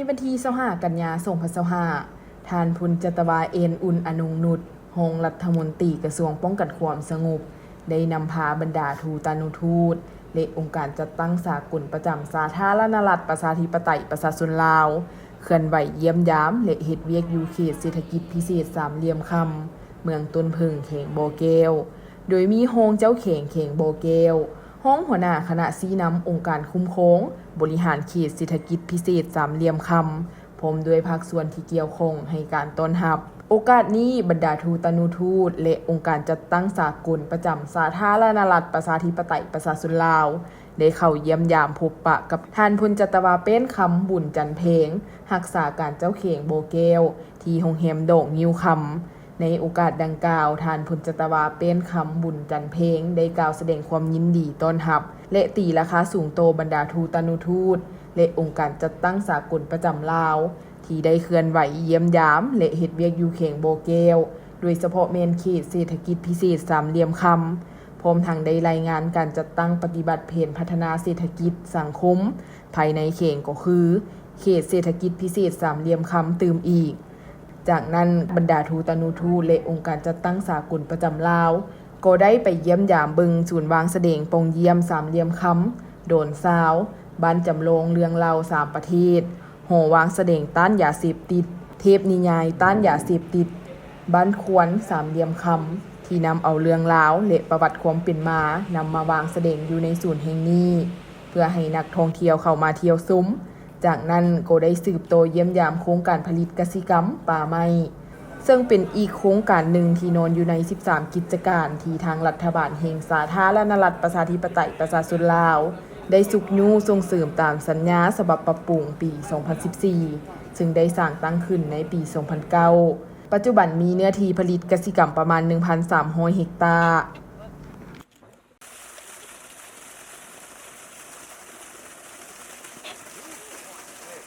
ໃນວັນທີຊາວຫ້າ ກັນຍາ ສອງພັນຊາວຫ້າ ທ່ານ ພົນຈັດຕະວາ ເອນ ອຸ່ນອະນົງນຸດ ຮອງລັດຖະມົນຕີກະຊວງປ້ອງກັນຄວາມສະຫງົບ ໄດ້ນຳພາບັນດາທູຕານຸທູດ ແລະ ອົງການຈັດຕັ້ງສາກົນປະຈຳສາທາລະນະລັດ ປະຊາທິປະໄຕ ປະຊາຊົນລາວ ເຄື່ອນໄຫວຢ້ຽມຢາມ ແລະ ເຮັດວຽກຢູ່ເຂດເສດຖະກິດພິເສດສາມຫຼ່ຽມຄຳ ເມືອງຕົ້ນເຜິ້ງ ແຂວງບໍ່ແກ້ວ, ໂດຍມີຮອງເຈົ້າແຂວງແຂວງບໍ່ແກ້ວ, ຮອງຫົວໜ້າຄະນະຊີ້ນຳອົງການຄຸ້ມຄອງບໍລິຫານເຂດເສດຖະກິດພິເສດສາມຫຼ່ຽມຄຳ ພ້ອມດ້ວຍພາກສ່ວນທີ່ກ່ຽວຂ້ອງໃຫ້ການຕ້ອນຮັບ. ໂອກາດນີ້, ບັນດາທູຕານຸທູດ ແລະ ອົງການຈັດຕັ້ງສາກົນປະຈຳສາທາລະນະລັດ ປະຊາທິປະໄຕ ປະຊາຊົນລາວ ໄດ້ເຂົ້າຢ້ຽມຢາມພົບປະກັບທ່ານ ພົນຈັດຕະວາ ແປ້ນຄຳ ບຸນຈັນແພງ ຮັກສາການເຈົ້າແຂວງບໍ່ແກ້ວ ທີ່ໂຮງແຮມດອກງິ້ວຄຳ. ໃນໂອກາດດັ່ງກ່າວ, ທ່ານ ພົນຈັດຕະວາ ແປ້ນຄຳ ບຸນຈັນແພງ ໄດ້ກ່າວສະແດງຄວາມຍິນດີຕ້ອນຮັບ ແລະ ຕີລາຄາສູງຕໍ່ບັນດາທູຕານຸທູດ ແລະ ອົງການຈັດຕັ້ງສາກົນປະຈຳລາວ ທີ່ໄດ້ເຄື່ອນໄຫວຢ້ຽມຢາມ ແລະ ເຮັດວຽກຢູ່ແຂວງບໍ່ແກ້ວ, ໂດຍສະເພາະແມ່ນເຂດເສດຖະກິດພິເສດສາມຫຼ່ຽມຄຳ, ພ້ອມທັງໄດ້ລາຍງານການຈັດຕັ້ງປະຕິບັດແຜນພັດທະນາເສດຖະກິດສັງຄົມພາຍໃນແຂວງ ກໍຄື ເຂດເສດຖະກິດພິເສດສາມຫຼ່ຽມຄຳຕື່ມອີກ. ຈາກນັ້ນ, ບັນດາທູຕານຸທູດ ແລະ ອົງການຈັດຕັ້ງສາກົນປະຈຳລາວ ກໍໄດ້ໄປຢ້ຽມຢາມເບິ່ງສູນວາງສະແດງປ່ອງຢ້ຽມສາມຫຼ່ຽມຄຳ ດອນຊາວ, ບ້ານຈຳລອງເລື່ອງເລົ່າສາມປະເທດ, ຫໍວາງສະແດງຕ້ານຢາເສບຕິດ, ເທບນິຍາຍຕ້ານຢາເສບຕິດ, ບ້ານຄວນສາມຫຼ່ຽມຄຳ ທີ່ນຳເອົາເລື່ອງລາວ ແລະ ປະຫວັດຄວາມເປັນມາ ນຳມາວາງສະແດງຢູ່ໃນສູນແຫ່ງນີ້ ເພື່ອໃຫ້ນັກທ່ອງທ່ຽວເຂົ້າມາທ່ຽວຊົມ. ຈາກນັ້ນກໍໄດ້ສືບຕໍ່ຢ້ຽມຢາມໂຄງການຜະລິດກະສິກຳປ່າໄມ້ ເຊິ່ງເປັນອີກໂຄງການໜຶ່ງທີ່ນອນຢູ່ໃນສິບສາມກິດຈະການ ທີ່ທາງລັດຖະບານແຫ່ງສາທາລະນະລັດ ປະຊາທິປະໄຕ ປະຊາຊົນລາວ ໄດ້ຊຸກຍູ້ສົ່ງເສີມຕາມສັນຍາສະບັບປັບປຸງປີສອງພັນສິບສີ່ ເຊິ່ງໄດ້ສ້າງຕັ້ງຂຶ້ນໃນປີສອງພັນເກົ້າ. ປັດຈຸບັນມີເນື້ອທີ່ຜະລິດກະສິກຳປະມານໜຶ່ງພັນສາມຮ້ອຍເຮັກຕາ.